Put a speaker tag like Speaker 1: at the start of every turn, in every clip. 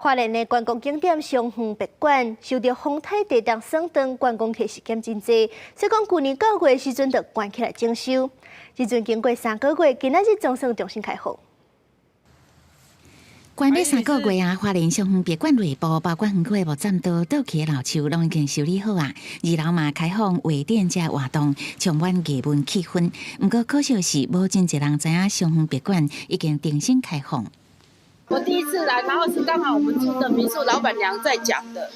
Speaker 1: 花蓮的觀光景點松園別館受著風颱地動損斷，觀光客是減真濟，所以講舊年9月時陣就關起來整修。這陣經過3個月，今仔日總算重新開放。
Speaker 2: 關欲3個月啊，花蓮松園別館內部包括園區的木棧道、倒去的老樹，攏已經修理好啊。二樓嘛開放畫展這活動，充滿藝文氣氛。毋過可惜的是，無真濟人知影松園別館已經重新開放。
Speaker 3: 我第一次來，然後是剛好我們住的民宿老闆娘在講的，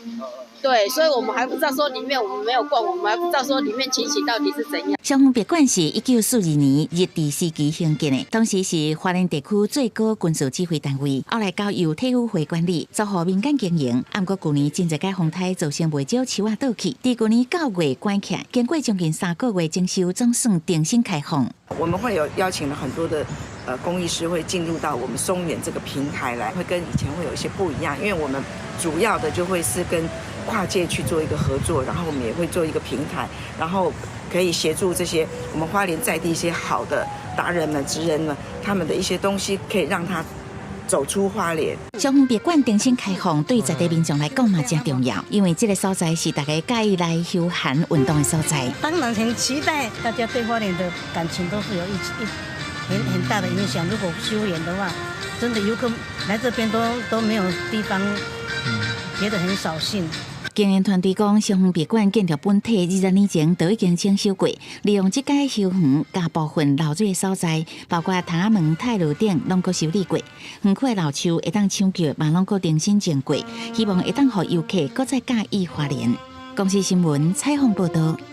Speaker 3: 對，所以我們還不知道說裡面我們沒有逛，我們還不知道說裡面情形到底是怎樣。
Speaker 2: 松園別館是1942年日治時期興建的，當時是花蓮地區最高軍事指揮單位，後來交由體育會管理，租予民間經營。毋過舊年真濟擺風颱造成袂少樹仔倒去，佇舊年9月關起來，經過將近三個月整修，總算重新開放。
Speaker 4: 我們會有邀請了很多的工藝師會進入到我們松園這個平台來，會跟以前會有一些不一樣，因為我們主要的就會是跟跨界去做一個合作，然後我們也會做一個平台，然後可以協助這些我們花蓮在地一些好的達人們、職人們，他們的一些東西可以讓他走出花蓮。
Speaker 2: 松園別館重新開放，對在地民眾來講嘛誠重要，因為這個所在是大家佮意來休閒運動的所在。
Speaker 5: 當然很期待，大家對花蓮的感情都是有一一很很大的影響。如果修園的話，真的遊客來這邊都沒有地方，覺得很掃興。
Speaker 2: 經營團隊講，松園別館建築本體20年前就已經整修過，利用這個休園佮部分漏水的所在，包括窗仔門、太樓頂，攏閣修理過。園區的老樹會當搶救，嘛攏閣重新種過，希望會當予遊客閣再佮意花蓮。公視新聞採訪報導。